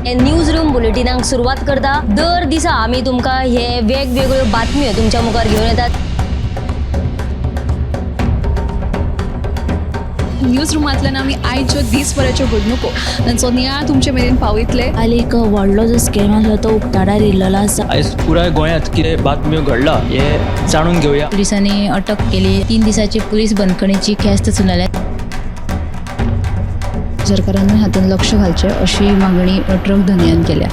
News room बुलेटिनाक सुरवात करता. दर दिसा आमी तुमकां हे वेगवेगळ्यो बातम्यो तुमच्या मुखार घेवन येतात. न्यूज रुमांतल्यान आमी आयच्यो दीसभराच्यो घडणुको तांचो नियाळ तुमचे मेरेन पावयतले. काल एक व्हडलो जो स्कॅम आसलो तो उक्ताडार येयल्लो आसा. आयज पुराय गोंयांत कितें बातम्यो घडला हें जाणून घेवया. पुलिसांनी अटक केली. 3 दिसाची पुलीस बंदखणीची ख्यास्त सुनायल्या. सरकारान हातूंत लक्ष घालचें अशी मागणी ट्रक धनयान केल्या.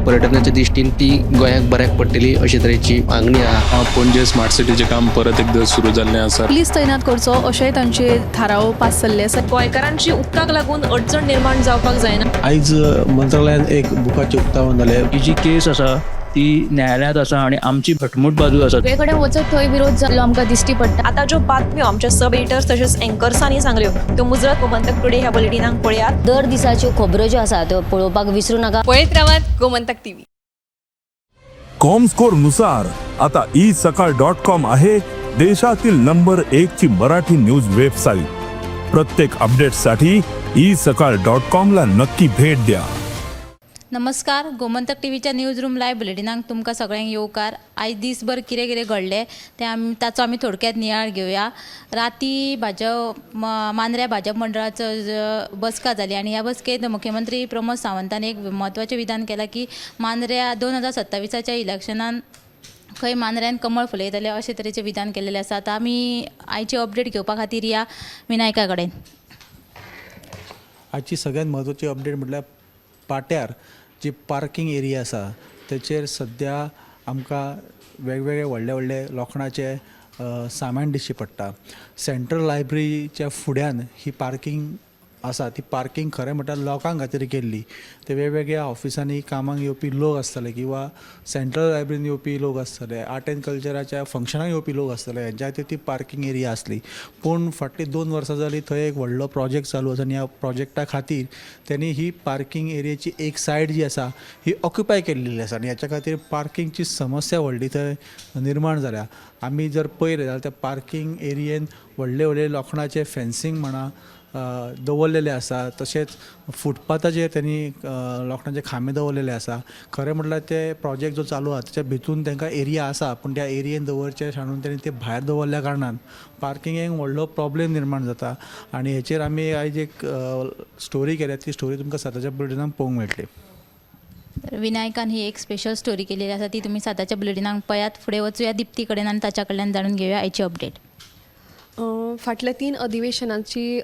पर्यटनाच्या दृश्टीन ती गोंयाक बऱ्याक पडटली अशे तरेची मागणी आहा. पणजे स्मार्ट सिटीचें काम परत एकदां सुरू जाल्लें आसा. पुलीस तैनात करचो अशेंय तांचे थाराव पास जाल्ले आसा. गोंयकारांची उदकाक लागून अडचण निर्माण जावपाक जायना. आयज मंत्रालयान एक बुकाचें उक्तावण जालें. ही जी केस आसा ती न्यायालयांत आसा आनी आमची घटमूट बाजू आसा. सगळे कडेन वचत थंय विरोध जाल्लो आमकां दिश्टी पडटा. आतां ज्यो बातम्यो आमच्या सब एडिटर्स तशेंच एंकर्सांनी सांगल्यो त्यो मुजरत गोमंतक टुडे ह्या बुलेटिनाक पळयात. दर दिसाच्यो खबरो ज्यो आसा त्यो पळोवपाक विसरूं नाका. पळयत रावात गोमंतक टीव्ही. कॉमस्कोर नुसार आता ई सकाळ डॉट कॉम आहे देशातील नंबर 1 ची मराठी न्यूज वेबसाईट. प्रत्येक अपडेटसाठी ई सकाळ डॉट कॉम ला नक्की भेट द्या. नमस्कार, गोमंतक टीव्हीच्या न्यूज रूम लायव्ह बुलेटिनाक तुमकां सगळ्यांक येवकार. आयज दीसभर कितें कितें घडलें तें आमी ताचो आमी थोडक्यात नियाळ घेवया. राती भाजप मांद्र्या भाजप मंडळाचो बसका जाली आनी ह्या बसकेंत मुख्यमंत्री प्रमोद सावंतान एक म्हत्वाचें विधान केलां की मांद्र्या 2027 इलेक्शनान खंय मांद्र्यान कमळ फुलयतले अशे तरेचें विधान केलेलें आसा. आतां आमी आयची अपडेट घेवपा खातीर या विनायका कडेन. आजची सगळ्यात म्हत्वाची अपडेट म्हटल्यार पाट्यार जी पार्किंग एरिया आसा तेचेर सद्या आमकां वेगवेगळे व्हडले व्हडले लोखणाचे सामान दिश्टी पडटा. सेंट्रल लायब्ररीच्या फुड्यान ही पार्किंग आसा. ती पार्किंग खरें म्हटल्यार लोकां खातीर केल्ली. ते वेगवेगळ्या ऑफिसांनी कामाक येवपी लोक आसतले किंवा सेंट्रल लायब्ररीन येवपी लोक आसतले, आर्ट एंड कल्चराच्या फंक्शनाक येवपी लोक आसतले, हेंच्या खातीर ती पार्किंग एरिया आसली. पूण फाटलीं 2 वर्सां जालीं थंय एक व्हडलो प्रोजेक्ट चालू आसा आनी ह्या प्रोजेक्टा खातीर तेणी ही पार्किंग एरियाची एक सायड जी आसा ही ऑक्युपाय केल्ली आसा आनी हेच्या खातीर पार्किंगची समस्या व्हडली थंय निर्माण जाल्या. आमी जर पळयलें जाल्यार त्या पार्किंग एरियेन व्हडले व्हडले लोखणाचे फेन्सींग म्हणा दवरलेले आसा. तशेंच फुटपाथाचेर तेणी लोखणाचे खांबे दवरलेले आसा. खरें म्हटल्यार ते प्रोजेक्ट जो चालू आसा तेच्या भितून तांकां एरिया आसा, पूण त्या एरियेन दवरचे सांडून तेणी ते भायर दवरल्या कारणान पार्किंगेक व्हडलो प्रॉब्लेम निर्माण जाता. आनी हेचेर आमी आयज एक स्टोरी केल्या. ती स्टोरी तुमकां 7च्या बुलेटिनान पळोवंक मेळटली. तर विनायकान ही एक स्पेशल स्टोरी केलेली आसा, ती तुमी 7च्या बुलेटिनाक पळयात. फुडें वचुया दिप्ती कडेन आनी ताच्या कडल्यान जाणून घेवया आयची अपडेट. फाटल्या 3 अधिवेशनाची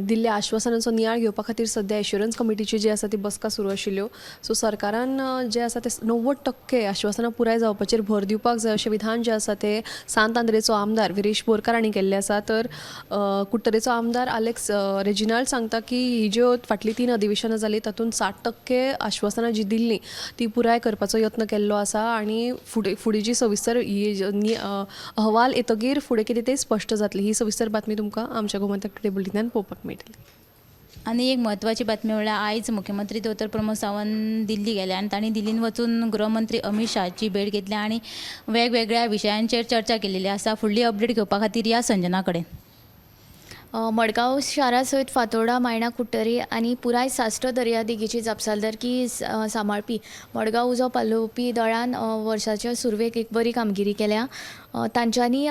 दिल्ल्या आश्वासनांचो नियाळ घेवपा खातीर सद्या एश्युरन्स कमिटीची जी आसा ती बसका सुरू आशिल्ल्यो. सो सरकारान जें आसा तें 90% आश्वासनां पुराय जावपाचेर भर दिवपाक जाय अशें विधान जें आसा तें सांत आंद्रेचो आमदार विरेश बोरकार हांणी केल्लें आसा. तर कुडटरेचो आमदार आलेक्स रेजिनाल्ड सांगता की ही ज्यो फाटलीं 3 अधिवेशनां जालीं तातूंत 60% आश्वासनां जीं दिल्लीं ती पुराय करपाचो यत्न केल्लो आसा आनी फुडें फुडें जी सविस्तर ही अहवाल येतगीर फुडें कितें तें स्पश्ट जातलें. ही सविस्तर बातमी तुमकां आमच्या गोमंतक टुडे बुलेटिनान पळोवपाक मेळटली. आनी एक म्हत्वाची बातमी म्हणल्यार आयज मुख्यमंत्री दोतोर प्रमोद सावंत दिल्ली गेले आनी तांणी दिल्लीन वचून गृहमंत्री अमीत शहाची भेट घेतली आनी वेगवेगळ्या विशयांचेर चर्चा केलेली आसा. फुडली अपडेट घेवपा खातीर या संजना कडेन. मडगांव शारा सयत फातोर्डा, मायणा, कुडटरी आनी पुराय साश्ट दर्यादेगेची जापसालदारकी सांबाळपी मडगांव उजो पालोवपी दळान वर्साच्या सुरवेक एक बरी कामगिरी केल्या. तांच्यांनी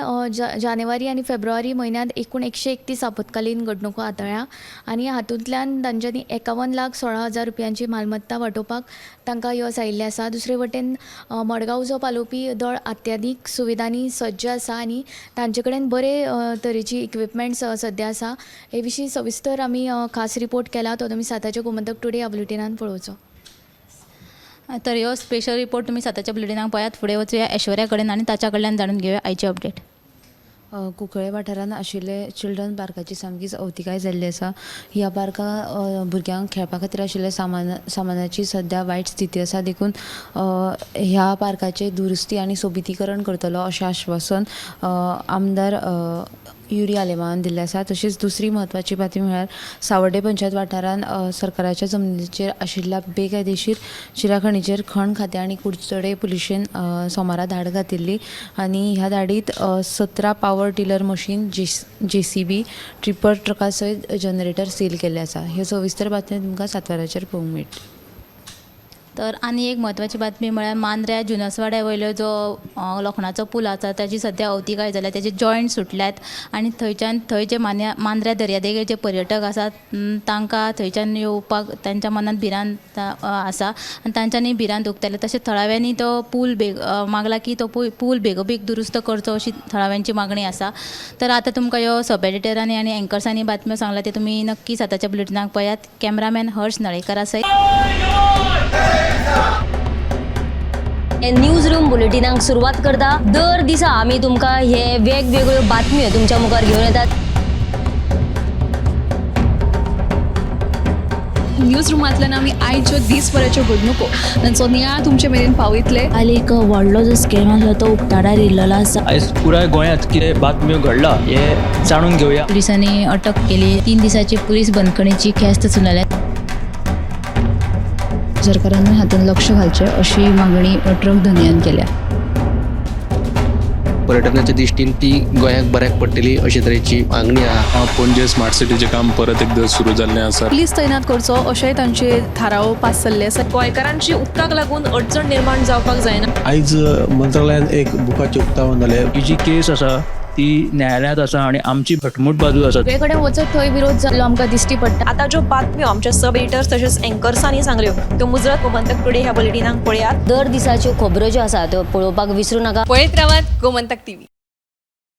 जानेवारी आनी फेब्रुवारी म्हयन्यांत एकूण 131 आपत्कालीन घडणुको हाताळ्ळ्या आनी हातूंतल्यान तांच्यांनी 51,16,000 रुपयांची मालमत्ता वाटोवपाक तांकां यश आयिल्लें आसा. दुसरे वटेन मडगांव उजो पालोवपी दळ अत्याधीक सुविधांनी सज्ज आसा आनी तांचे कडेन बरे तरेची इक्विपमेंट्स सद्या आसा. हे विशीं सविस्तर आमी खास रिपोर्ट केला, तो तुमी 7च्या गोमंतक टुडे ह्या बुलेटिनान पळोवचो. तर ह्यो स्पेशल रिपोर्ट तुमी 7च्या बुलेटिनाक पळयात. फुडें वचुया ऐश्वर्या कडेन आनी ताच्या कडल्यान जाणून घेवया आयची अपडेट. कुंकळे वाठारांत आशिल्ले चिल्ड्रन पार्काची सामकीच अवतिकाय जाल्ली आसा. ह्या पार्का भुरग्यांक खेळपा खातीर आशिल्ले सामानाची सद्या वायट स्थिती आसा, देखून ह्या पार्काचे दुरुस्ती आनी सोबितीकरण करतलो अशें आश्वासन आमदार युरी आलेमांवान दिल्लें आसा. तशीच दुसरी म्हत्वाची बातमी म्हळ्यार सावर्डे पंचायत वाठारांत सरकाराच्या जमनीचेर आशिल्ल्या बेकायदेशीर चिराखणीचेर खण खातें आनी कुडचडे पुलिशेन सोमारा धाड घातिल्ली आनी ह्या धाडीत 17 power tiller machine, JCB, tipper ट्रका सयत जनरेटर सील केल्ले आसा. ह्यो सविस्तर बातम्यो तुमकां 7 वरांचेर पळोवंक मेळटल्यो. तर आनी एक म्हत्वाची बातमी म्हळ्यार मांद्र्या जुनसवाड्या वयलो जो लोखणाचो पूल आसा ताची सद्या अवतिकाय जाल्या, ताचे जॉयंट सुटल्यात आनी थंयच्यान थंय जे मांद्र्या दर्यादेगेर जे पर्यटक आसात तांकां थंयच्यान येवपाक तांच्या मनांत भिरांत आसा आनी तांच्यांनी भिरांत उक्तायल्या. तशेंच थळाव्यांनी तो पूल बेग मागला की तो पूल बेगोबेग दुरुस्त करचो अशी थळाव्यांची मागणी आसा. तर आतां तुमकां ह्यो सब एडिटरांनी आनी एंकर्सांनी बातम्यो सांगला ते तुमी नक्की आतांच्या बुलेटिनाक पळयात. कॅमेरामॅन हर्ष नळेकरा सयत न्यूज रूम बुलेटिनाक सुरवात करता. दर दिसा आमी तुमकां हे वेगवेगळ्यो बातम्यो तुमच्या मुखार घेवन येतात. न्यूज रुमांतल्यान आमी आयच्यो दीसभराच्यो घडणुको तांचो नियाळ तुमचे मेरेन पावयतले. काल एक व्हडलो जो स्कॅम आसलो तो उक्ताडार येयल्लो आसा. आयज पुराय गोंयांत कितें बातम्यो घडला हें जाणून घेवया. पुलिसांनी अटक केली. 3 दिसाची पुलीस बंदखणीची ख्यास्त सुनायल्या. सरकारान हातूंत लक्ष घालचें अशी मागणी ट्रक धनयान केल्या. पर्यटनाच्या दृश्टीन ती गोंयाक बऱ्याक पडटली अशे तरेची मागणी आहा. पणजे स्मार्ट सिटीचें काम परत एकदां सुरू जाल्लें आसा. पुलीस तैनात करचो अशेंय तांचे थाराव पास जाल्ले आसा. गोंयकारांची उदकाक लागून अडचण निर्माण जावपाक जायना. आयज मंत्रालयान एक बुकाचें उक्तावण जालें. ही जी केस आसा ती न्यायालयांत आसा आनी आमची घटमूट बाजू आसा. सगळे कडेन वचत थंय विरोध जाल्लो आमकां दिश्टी पडटा. आतां ज्यो बातम्यो आमच्या सब एडिटर्स तशेंच एंकर्सांनी सांगल्यो त्यो मुजरत गोमंतक टुडे ह्या बुलेटिनाक पळयात. दर दिसाच्यो खबरो ज्यो आसा त्यो पळोवपाक विसरूं नाका. पळयत रावात गोमंतक टीव्ही.